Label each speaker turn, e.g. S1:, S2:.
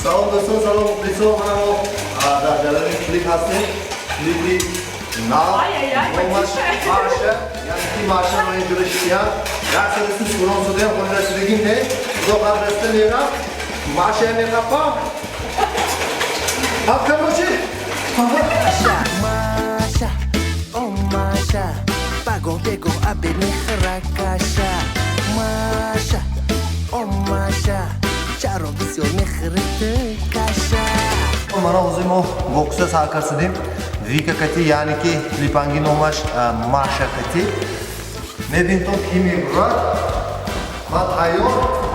S1: Салом, дӯстон, салом, мухлисон. Мана мо дар ҷараёни клип ҳастем. Клипи нав.
S2: Ай-яй-яй,
S1: Номаш
S2: потише.
S1: Маша, яъне ки Маша мо инҷо шиям. Як сари сурон судем, хонда судигим не. Худо қадр мерам. Маша меқапам. А, короче.
S3: Маша, о Маша, паго бего обед мехӯра каша. Маша, о Маша, чаро бисёр мехӯри ту каша?
S1: Мана ҳозир мо бокса сар кардем. Вика кати, яъне ки клипанги номаш Маша кати. Мебинтон, ки мебурад. Ман тайёр.